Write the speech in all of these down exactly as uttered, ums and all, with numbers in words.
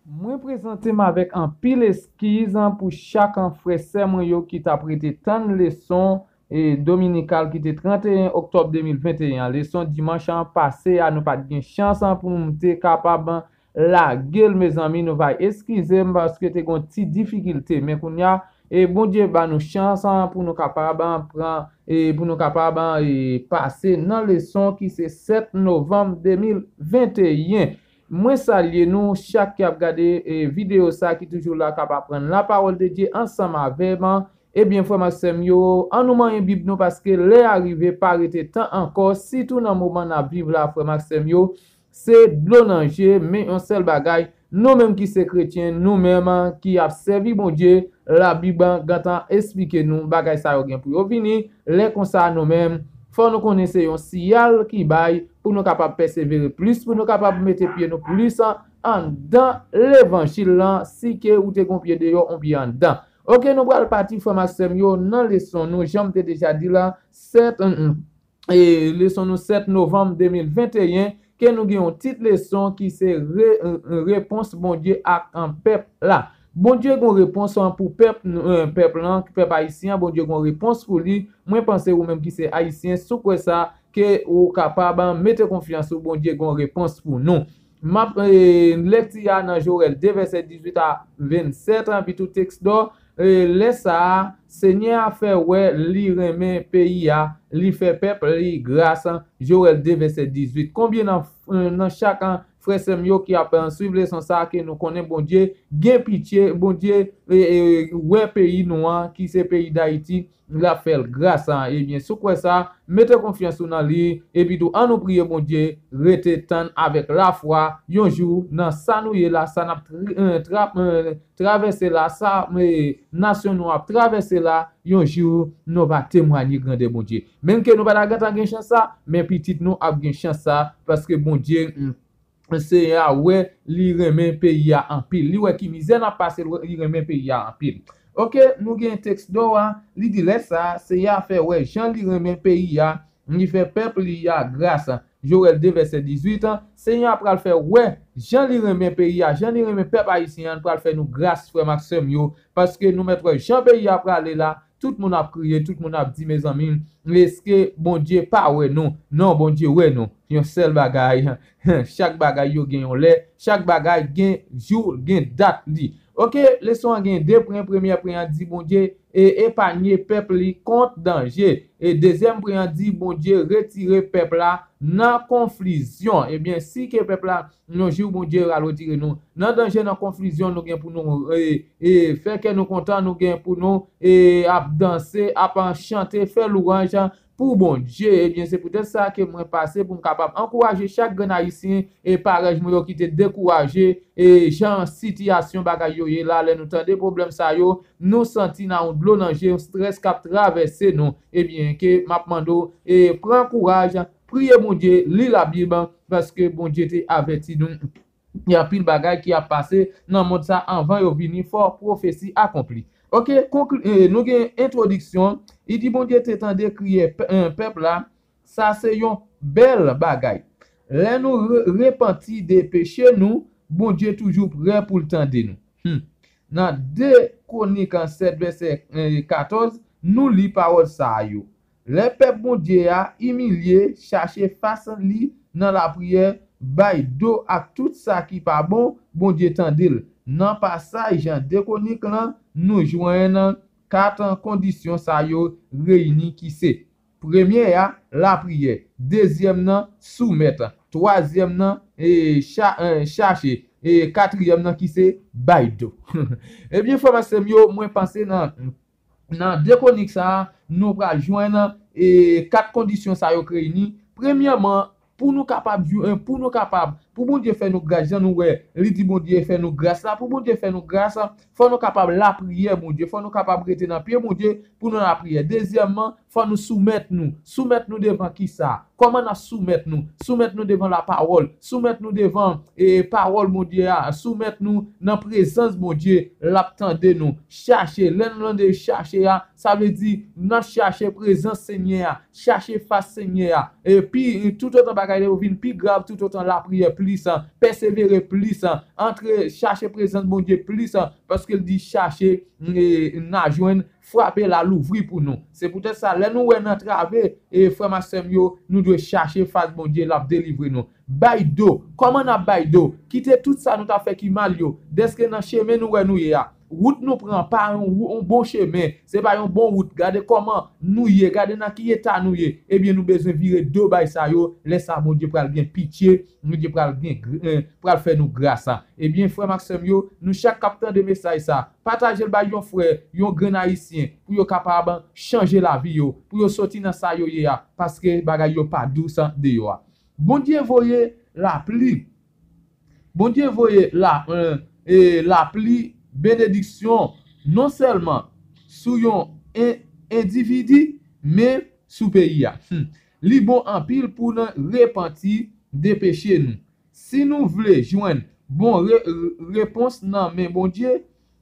Mwen prezante m avèk anpil eskiz pou chak frè sè mwen yo ki t ap rete tann leson e dominikal ki te trannteyen oktòb de mil venteyen an. Leson dimanch an pase a, nou pa t gen chans pou m te kapab lage l, mezanmi, nou va eskize m paske te gon ti difikilte. Men kounye a, e Bondye ba nou chans pou nou kapab pran, e pou nou kapab e pase nan leson ki se sèt novanm de mil venteyen. Mwen salye nou chak ki ap gade e videyo sa ki toujou la k ap aprann la pawòl de Dye ansanm avè m. Ebyen, frè m ak sè m yo, an nou manyen Bib nou paske lè a rive, pa rete tan ankò, sitou nan moman n ap viv la, frè m ak sè m yo, se dlo nan je, men yon sèl bagay, nou menm ki se kretyen, nou menm ki ap sèvi Bondye, Labib gentan esplike nou bagay sa yo gen pou yo vini, lè konsa nou menm, fò nou konnen se yon siyal ki bay pou nou kapab pèsevere plis, pou nou kapab mete pye nou plis anndan levanjil lan, si ke ou te gon pye deyò, on pye anndan. Oke, nou pral pati, frè m ak sè m yo, nan leson nou, jan m te deja di la, sèt, e leson nou sèt novanm de mil venteyen, ke nou gen yon tit leson ki se re, repons Bondye ak an pèp la. Bondye gon repons pou pèp, pèp lan, pèp ayisyen an, Bondye gon repons pou li. Mwen panse ou menm ki se ayisyen, si w kwè sa, ke ou kapab mete konfyans ou, Bondye gon repons pou nou. M ap e, lekti a nan Jowèl de vèsè dizuit a vennsèt, epi tou tèks dò, e, lè sa a, Senyè a fè wè li renmen peyi a, li fè pèp li gras, Jowèl de vèsè dizuit. Konbyen nan, nan chak frè sè m yo ki ap swiv leson sa a ke nou konnen Bondye gen pitye, Bondye e, e, wè peyi nou an, ki se peyi Dayiti, l ap fè l gras. Ebyen, si w kwè sa, mete konfyans ou nan li, epi tou an nou priye Bondye, rete tann avèk lafwa, yon jou, nan sa nou ye la, sa n ap tra, tra, travèse la, sa e, nasyon nou ap travèse la, yon jou, nou va temwanye grandè Bondye. Menm ke nou pa ta gentan gen chans sa, men pitit nou ap gen chans sa, paske Bondye, Senyè a wè li renmen peyi a anpil. Li wè ki mizè n ap pase, li renmen peyi a anpil. Oke, nou gen tèks dò a, li di lè sa a, Senyè a fè wè jan li renmen peyi a, li fè pèp li a gras. Jowèl de vèsè dizuit, Senyè a pral fè wè jan li renmen peyi a, jan li renmen pèp ayisyen an, pral fè nou gras, frè m ak sè m yo, paske nou mèt wè jan peyi a prale la, tout moun ap kriye, tout moun ap di, mezanmi, èske Bondye pa wè nou? Non, Bondye wè nou. Yon sèl bagay, chak bagay yo gen yon lè, chak bagay gen jou, gen dat li. Oke, leson an gen de pwen, premyè pwen an di Bondye e epanye pèp li kont danje. E dezyèm pwen an di Bondye retire pèp la nan konfizyon. Ebyen, si ke pèp la, yon jou Bondye pral retire nou nan danje, nan konfizyon, nou gen pou nou e, e fè kè nou kontan, nou gen pou nou e ap danse, ap chante, fè lwanj pou Bondye. Ebyen, se poutèt sa ke mwen pase pou m kapab ankouraje chak grenn ayisyen e parèy mwen yo ki te dekouraje e jan sitiyasyon bagay yo ye la, lè nou tande pwoblèm sa yo, nou santi n a yon dlo nan je, yon strès k ap travèse nou. Ebyen, ke m ap mande w e pran kouraj, priye Bondye, li Labib, paske Bondye te avèti nou. Gen anpil bagay ki ap pase nan mond sa anvan yo vini, fò pwofesi akonpli. Oke, konkli, e, nou gen entwodiksyon. Li di Bondye te tande kriye pè, e, pèp la. Sa se yon bèl bagay. Lè nou re, repanti de peche nou, Bondye toujou prè pou l tande nou. Hmm. Nan de Kwonik sèt vèsè, e, katòz, nou li pawòl sa yo. Lè pèp Bondye a imilye, chache fas li nan lapriyè, bay do ak tout sa ki pa bon, Bondye tande l. Nan pasaj de Kwonik lan, nou jwenn kat kondisyon sa yo reyini ki se, premye a, lapriyè, dezyèm nan, soumèt, twazyèm nan, e, cha, e, chache, e katriyèm nan ki se bay do. Ebyen, frè m ak sè m yo, mwen panse nan nan de Kwonik sa a, nou pral jwenn e kat kondisyon sa yo k reyini. Premyèman, pou nou kapab, pou nou kapab, pou Bondye fè nou gras, jan nou wè, li di Bondye fè nou gras la, pou Bondye fè nou gras, fò nou kapab lapriyè Bondye, fò nou kapab rete nan pye Bondye pou nou lapriyè. Dezyèmman, fò nou soumèt nou. Soumèt nou devan kisa? Kòman n ap soumèt nou? Soumèt nou devan lapawòl. Soumèt nou devan e pawòl Bondye a. Soumèt nou nan prezans Bondye. L ap tande nou. Chache. Lè nou tande chache a, sa vle di n ap chache prezans Senyè a. Chache fas Senyè a. Epi, toutotan bagay yo vin pi grav, toutotan lapriyè plis, pèsevere plis, antre chache prezans Bondye plis, paske l di chache, n a jwenn, frape l a louvri pou nou. Se poutèt sa, lè nou wè n antrave, e frè m ak sè m yo, nou dwe chache fas Bondye, l ap delivre nou. Bay do. Kòman n ap bay do? Kite tout sa nou t ap fè ki mal yo. Dèske nan chemen nou wè nou ye a, wout nou pran pa yon, yon bon chemen, se pa yon bon wout. Gade kòman nou ye, gade nan ki eta nou ye. Ebyen, nou bezwen vire do bay sa yo. Lè sa, Bondye pral gen pitye, Bondye pral gen, eh, pral fè nou gras. Ebyen, frè m ak sè m yo, nou chak k ap tande mesaj sa, pataje l bay yon frè, yon grenn ayisyen, pou yo kapab chanje lavi yo, pou yo soti nan sa yo ye a, paske bagay yo pa dous deyò a. Bondye voye lapli. Bondye voye la, eh, eh, lapli benediksyon non sèlman sou yon en- endividi, men sou peyi a. Hmm. Li bon anpil pou n repanti de peche nou. Si nou vle jwenn bon re- re- repons nan men Bondye,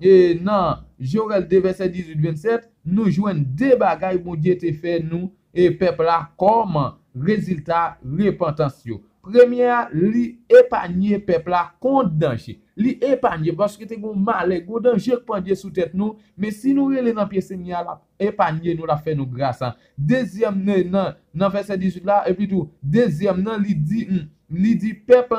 e nan Joèl de vèsè dizuit vennsèt, nou jwenn de bagay Bondye te fè nou e pèp la kòm rezilta repantans yo. Premye a, li epanye pèp la kont danje. Li epanye paske te gen yon malè, gwo danje k pandye sou tèt nou. Men si nou rele nan pye Senyè a, l ap epanye nou, l ap fè nou gras. Dezyèm nan, nan, nan vèsè dizuit la, epi tou, dezyèm nan, li di, hmm, li di pèp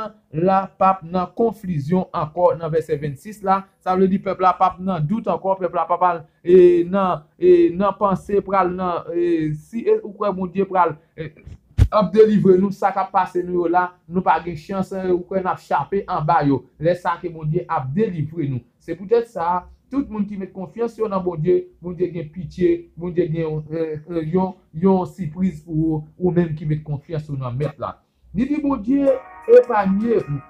la p ap nan konfizyon ankò nan vèsè vennsis la. Sa vle di pèp la p ap nan dout ankò, pèp la p ap al, e, nan, e, nan panse pral nan, e, si, e, ou kwè Bondye pral, e, ap delivre nou, sa k ap pase nou yo la, nou pa gen chans, e, ou kwè n ap chape anba yo. Lè sa ke Bondye ap delivre nou. Se poutèt sa, tout moun ki met konfyans yo nan Bondye, Bondye gen pitye, Bondye gen yon, e, e, yon, yon sipriz pou ou, ou menm ki met konfyans ou nan Mèt la. Li di Bondye epanye ou.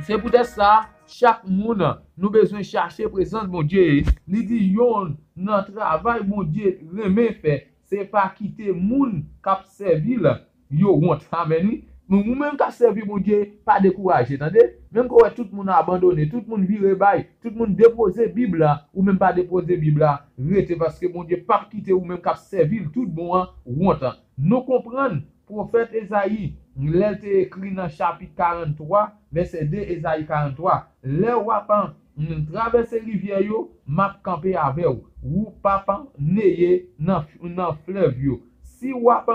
Se poutèt sa, chak moun, nou bezwen chache prezans Bondye. Li di yonn nan travay Bondye renmen fè, se pa kite moun k ap sèvi l yo wont. Amèn, wi. Men ou menm k ap sèvi Bondye, pa dekouraje, tande. Menm ke w wè tout moun abandone, tout moun vire bay, tout moun depoze Bib la, ou menm pa depoze Bib la, rete, paske Bondye p ap kite ou menm k ap sèvi l tout bon an wont. Nou konprann pwofèt Ezayi, lè l te ekri nan chapit karanntwa, vèsè de, Ezayi karanntwa, lè w ap, mm, travèse rivyè yo, m ap kanpe avè w. Ou p ap neye nan, nan flèv yo. Si w ap,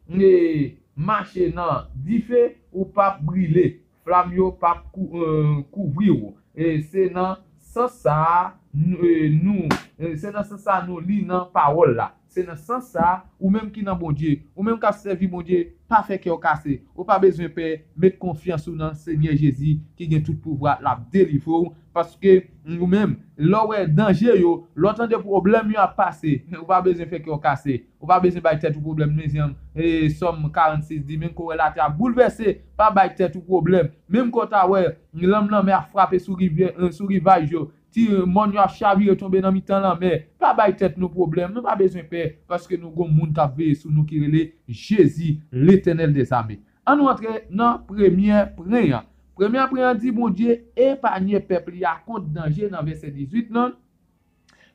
e, mache nan dife, ou p ap brile. Flanm yo p ap kou- e, kouvri w. E se nan sans sa a, n- e, nou, e se nan sans sa a nou li nan pawòl la. Se nan sans sa a, ou menm ki nan Bondye, ou menm k ap sèvi Bondye, pa fè kè w kase. Ou pa bezwen pè, met konfyans ou nan Senyè Jezi ki gen tout pouvwa, l ap delivre w. Paske ou menm, lè w wè danje yo, lè w tande pwoblèm yo ap pase, ou pa bezwen fè kè w kase. Ou pa bezwen bay tèt ou pwoblèm, mezanmi. E, Sòm karannsis di, menm ke w wè latè ap boulvèse, pa bay tèt ou pwoblèm. Menm ke w ta wè lanm lanmè ap frape sou rivyè, e, sou rivaj yo, ti, e, mòn yo ap chavire tonbe nan mitan lanmè, pa bay tèt nou pwoblèm. Nou pa bezwen pè, paske nou gon moun k ap veye sou nou ki rele Jezi, Letènèl dèzame. Ann nou antre nan premye pwen an. Premye pwen an di Bondye epanye pèp li a kont danje nan vèsè dizuit lan.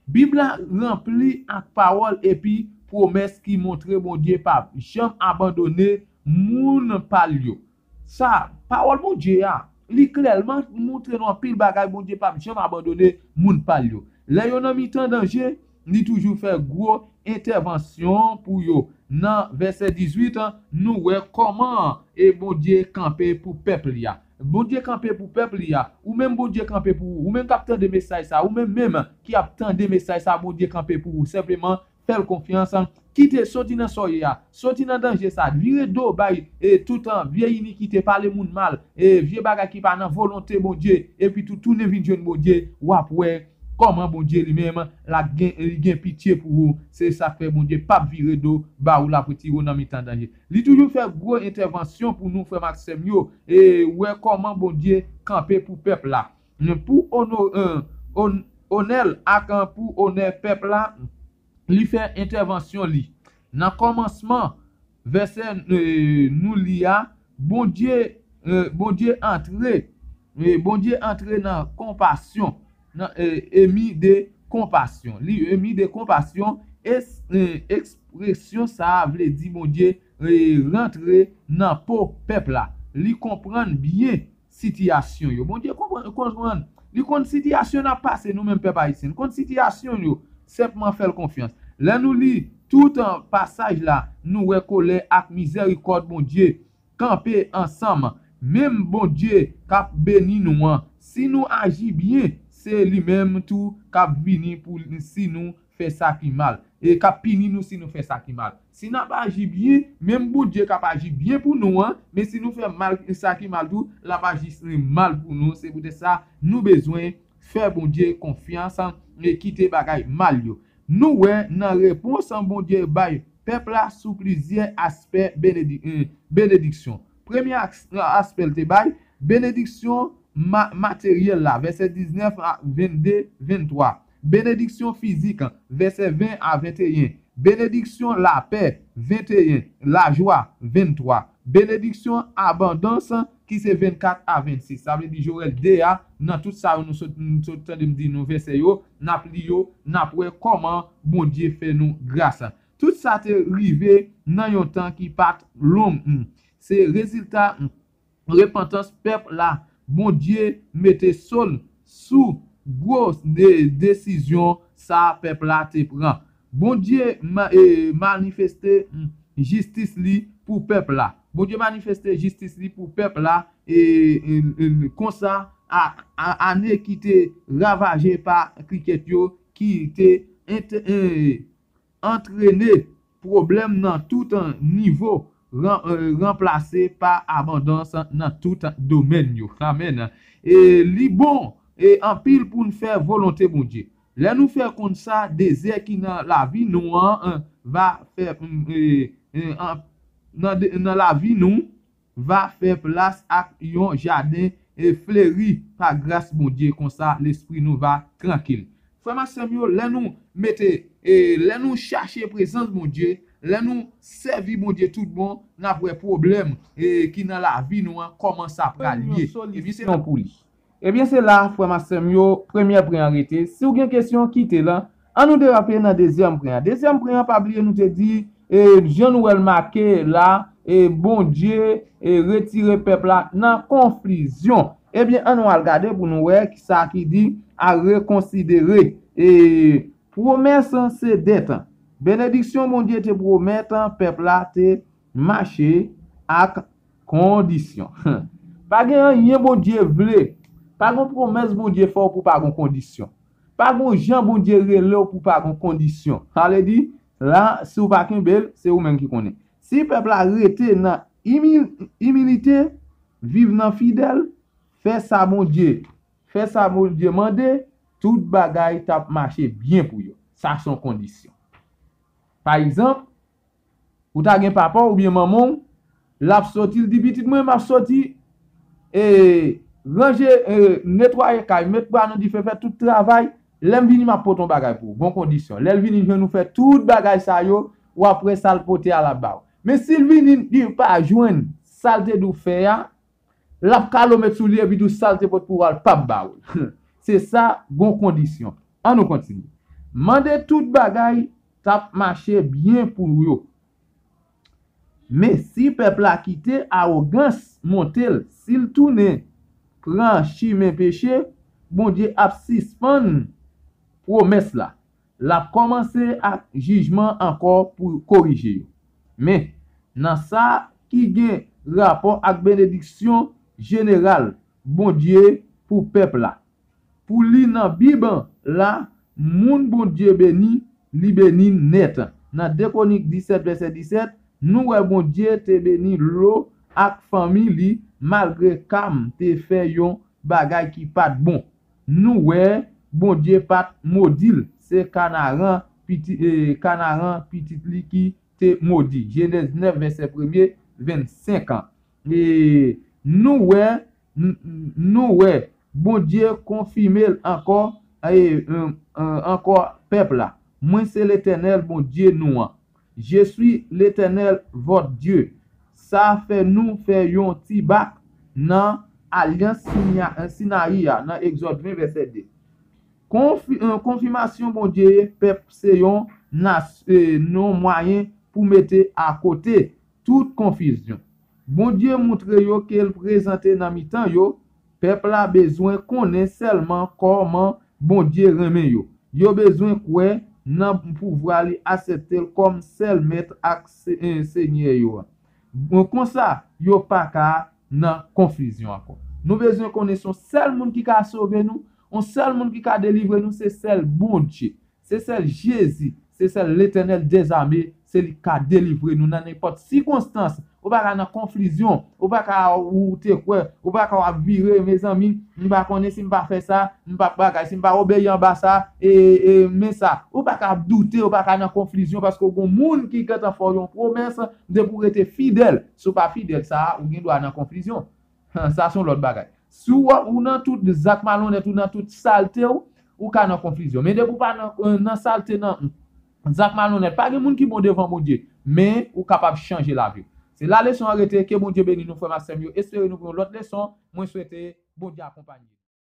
Bib la ranpli ak pawòl epi pwomès ki montre Bondye p ap janm abandone moun pa l yo. Sa, pawòl Bondye a, li klè, l man- montre nou anpil bagay, Bondye p ap janm abandone moun pa l yo. Lè yo nan mitan danje, li toujou fè gwo entèvansyon pou yo. Nan vèsè dizuit, nou wè kòman e Bondye kanpe pou pèp li a. Bondye kanpe pou pèp li a. Ou menm Bondye kanpe pou ou. Ou menm k ap tande mesaj sa. Ou menm menm ki ap tande mesaj sa, Bondye kanpe pou ou. Senpleman, fè l konfyans. Kite, soti nan sa w ye a. Soti nan danje sa. Vire do bay, e, tout, e, vye inikite, pale moun mal, e, vye bagay ki pa nan volonte Bondye. Epi tou, tounen vin jwenn Bondye. W ap wè kòman Bondye li menm, l ap gen, li gen pitye pou ou. Se sa k fè Bondye p ap vire do ba ou, l ap retire w nan mitan danje. Li toujou fè gwo entèvansyon pou nou, frè m ak sè m yo, e wè kòman Bondye kanpe pou pèp la. Pou ono-, e, on- onè l ak, e, pou onè pèp la, li fè entèvansyon li. Nan kòmansman vèsè, e, nou li a, Bondye, e, Bondye antre, e, Bondye antre nan konpasyon, nan, e, emi de konpasyon. Li emi de konpasyon, es- e, ekspresyon sa a vle di Bondye, e, rantre nan po pèp la. Li konprann byen sitiyasyon yo. Bondye konprann, konprann. Li konn sitiyasyon n ap pase, nou menm pèp ayisyen. Li konn sitiyasyon yo. Senpman fè l konfyans. Lè nou li tout, eh, pasaj la, nou wè kolè ak mizèrikòd Bondye kanpe ansanm. Menm Bondye k ap beni nou an, si nou aji byen, se li menm tou k ap vini pou si nou fè sa ki mal, e k ap pini nou si nou fè sa ki mal. Si n ap aji byen, menm Bondye k ap aji byen pou nou an, men si nou fè mal, sa ki mal tou, l ap aji mal pou nou. Se poutèt sa, nou bezwen fè Bondye konfyans, e kite bagay mal yo. Nou wè nan repons Bondye bay pèp la sou plizyè aspè benedi-, eh, benediksyon. Premye as-, aspè l te bay, benediksyon ma-, materyèl la, vèsè diznèf a vennde, venntwa. Benediksyon fizik, vèsè ven a venteyen. Benediksyon lapè, venteyen. Lajwa, venntwa. Benediksyon abondans, ki se vennkat a vennsis. Sa vle di Jowèl de a, nan tout sa yo nou sot, nou sot tande m di nou vèsè yo, n ap li yo, n ap wè kòman Bondye fè nou gras. Tout sa te rive nan yon tan ki pa t long. Se rezilta repantans pèp la. Bondye mete sòn sou gwo de-, desizyon sa pèp la te pran. Bondye ma-, e, manifeste, mm, jistis li pou pèp la. Bondye manifeste jistis li pou pèp la, e, e, e, konsa, a, a, ane ki te ravaje pa krikèt yo, ki te ent-, e, antrene pwoblèm nan tout nivo, ran-, e, ranplase pa abondans nan tout domèn yo. Amèn. E li bon, e, anpil pou n fè volonte Bondye. Lè nou fè konn sa, dezè ki nan lavi nou an, e, va fè, mm, e, e, an, nan de-, nan lavi nou, va fè plas ak yon jaden, e, fleri pa gras Bondye, konsa lespri nou va trankil. Frè m ak sè m yo, lè nou mete, e, lè nou chache prezans Bondye, lè nou sèvi Bondye tout bon, n ap wè pwoblèm, e, ki nan lavi nou an, kòman sa pral ye. Ebyen, se yon solisyon pou li. Ebyen, se la, frè m ak sè m yo, premyè prè an rete. Si w gen kesyon, kite l. Ann nou derape nan dezyèm prè an. Dezyèm prè an, pa bliye nou te di, e, jan nou wè l make la, e, Bondye, e, retire pèp la nan konfizyon. Ebyen, ann nou al gade pou nou wè ki sa ki di a rekonsidere. E, pwomès se dèt. Benediksyon Bondye te pwomèt pèp la te mache ak kondisyon. Pa gen anyen Bondye vle. Pa gen pwomès Bondye fè w pou pa gen kondisyon. Pa gen jan Bondye rele w pou pa gen kondisyon. Sa vle di, la, si w pa kenbe l, se ou menm ki konnen. Si pèp la rete nan imi-, imilite, viv nan fidèl, fè sa Bondye, fè sa Bondye mande, tout bagay t ap mache byen pou yo. Sa se yon kondisyon. Pa egzanp, ou ta gen papa w oubyen manman w, l ap soti, l di, "Pitit mwen, m ap soti, e, ranje, e, netwaye kay, met bwa nan dife, fè tout travay. Lè m vini, m ap pote yon bagay pou ou." Bon kondisyon. Lè l vini jwenn ou fè tout bagay sa yo, w ap wè sa l pote a, l ap ba w. Men si l vini, li pa jwenn sa l te di w fè a, l ap kalomet sou li epi tou sa l te pot pou w a, l p ap ba w l. Se sa, gon kondisyon. Ann nou kontinye. Mande tout bagay t ap mache byen pou yo. Men si pèp la kite awogans monte l, si l tounen pran chimen peche, Bondye ap sispann pwomès la. L ap kòmanse ak jijman ankò pou korije yo. Men, nan sa ki gen rapò ak benediksyon jeneral Bondye pou pèp la, pou li nan Bib la, moun Bondye beni, li beni nèt. Nan de Kwonik disèt, vèsè disèt, nou wè Bondye te beni Lo ak fanmi li, malgre Kam te fè yon bagay ki pa t bon. Nou wè Bondye pa t modi l, se Kanaran piti-, e, Kanaran pitit li ki te modi. Jenèz nèf, vèsè premye, vennsenk an. E nou wè, n-, n-, nou wè Bondye konfime l ankò, e, e, e, ankò pèp la. Mwen se Letènèl Bondye nou an. Je suis l'Éternel, votre Dieu. Sa fè nou fè yon ti bak nan alyans Sinya-, Sinayi a, nan Egzòd ven, vèsè de. Konfi-, e, konfimasyon Bondye pèp se yon nas-, e, non mwayen pou mete akote tout konfizyon. Bondye montre yo ke l prezante nan mitan yo, Pèp la bezwen konnen sèlman kòman Bondye renmen yo. Yo bezwen kwè nan pouvwa li, aksepte l kòm sèl Mèt ak Se- eh, Senyè yo a. Bon, konsa, yo pa ka nan konfizyon ankò. Nou bezwen konnen se yon sèl moun ki ka sove nou, yon sèl moun ki ka delivre nou, se sèl Bondye. Se sèl Jezi, se sèl Letènèl dèzame, se li k ka delivre nou nan nenpòt sikonstans. Ou pa ka nan konfizyon, ou pa ka ou te kwè, ou pa ka w ap vire, mezanmi, m pa konnen si m pa fè sa, m pa bagay, si m pa obeyi anba sa, e, e, men sa. Ou pa ka ap doute, ou pa ka nan konfizyon paske w gen yon moun ki gentan fè w yon pwomès, depi w rete fidèl. Si w pa fidèl, sa a, ou gen dwa nan konfizyon. Sa se yon lòt bagay. Si w, ou nan tout zak malonèt, ou nan tout salte w, ou ka nan konfizyon. Men depi w pa nan, nan salte, nan zak malonèt, pa gen moun ki bon devan Bondye, men ou kapab chanje lavi w. Se la leson an rete. Ke Bondye beni nou, frè m ak sè m yo. Espere nou pou yon lòt leson. Mwen swete Bondye akonpanye nou.